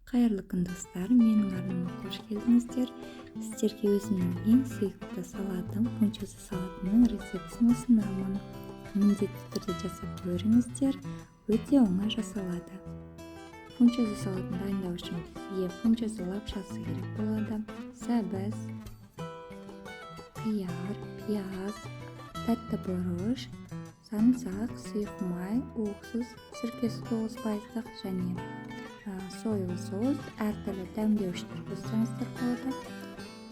Қайырлы күн, достар! Менің арнама қош келдіңіздер. Сіздерге өзімнің ең сүйікті салатым, фунчоза салатының рецептісін ұсынамын. Міндетті түрде жасап көріңіздер, өте оңай жасалады. Фунчоза салатын дайындау үшін бізге фунчоза лапшасы керек болады: сәбіз, қияр, пияз, тәтті бұрыш, сарымсақ, сұйық май, уксус, сіркесі 9%-дық және соевый соус, әртүрлі дәмдеуіштер қоссаңыздар болады.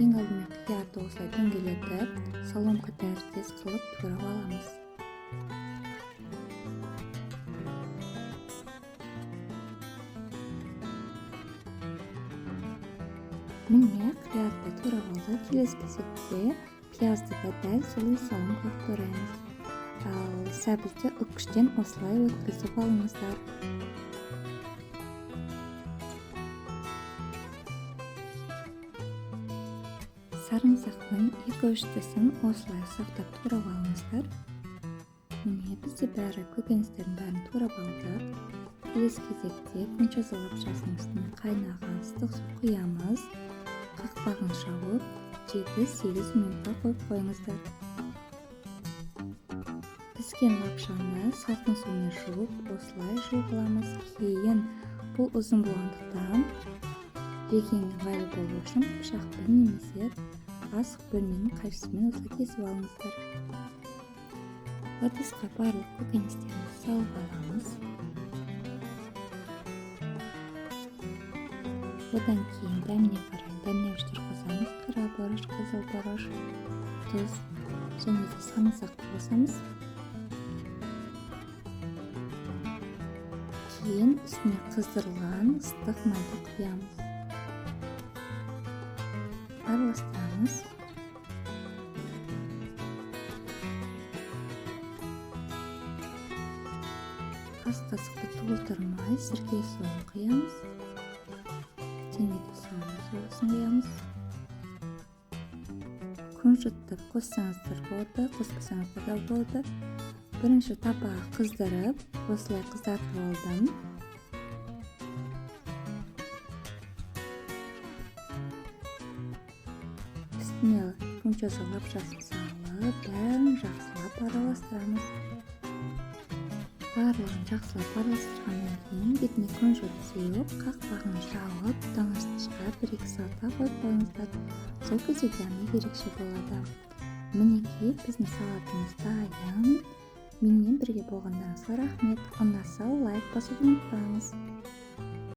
Ең алдымен қиярды осылай дөңгелетіп, соломка тәріздес қылып турап аламыз. Міне, қиярды турап алдық. Келесі кезекте пиязды да дәл солай соломка қылып тураймыз. Ал сәбізді үккіштен осылай өткізіп алыңыздар. Сарымсақтың 2-3 тісін осылай ұсақтап турап алыңыздар. Міне, бізде бәрі көкөністердің бәрін турап алдық. Келесі кезекте фунчоза лапшасының үстіне қайнаған ыстық су құямыз. Қақпағын жауып, 7-8 минутқа қойып қойыңыздар. Піскен лапшаны салқын сумен жуып, осылай жуып аламыз. Кейін бұл ұзын болғандықтан, жегенге ыңғайлы болу үшін пышақпен немесе ас бөлменің қайшысымен осылай кесіп алыңыздар. Ыдысқа барлық көкөністерді салып аламыз. Одан кейін дәміне қарай дәмдеуіштер қосамыз: қара бұрыш, қызыл бұрыш, тұз және де сарымсақты қосамыз. Кейін үстіне қыздырылған ыстық майды құямыз, араластырамыз. Ас қасықты толтырмай сірке суын құямыз және де соя соусын құямыз. Күнжітті қоссаңыздар болады, қоспасаңыздар да болады. Бірінші табаға қыздырып, осылай қызартып алдым. Үстіне фунчоза лапшасын салып, бәрін жақсылап араластырамыз. Барлығын жақсылап араластырғаннан кейін бетіне күнжіт сеуіп, қақпағын жауып, тоңазытқышқа 1-2 сағатқа қойып қойыңыздар. Сол кезде дәмі ерекше болады. Мінекей, біздің салатымыз дайын. Менімен бірге болғандарыңызға рахмет. Ұнаса, лайк басуды ұмытпаңыз.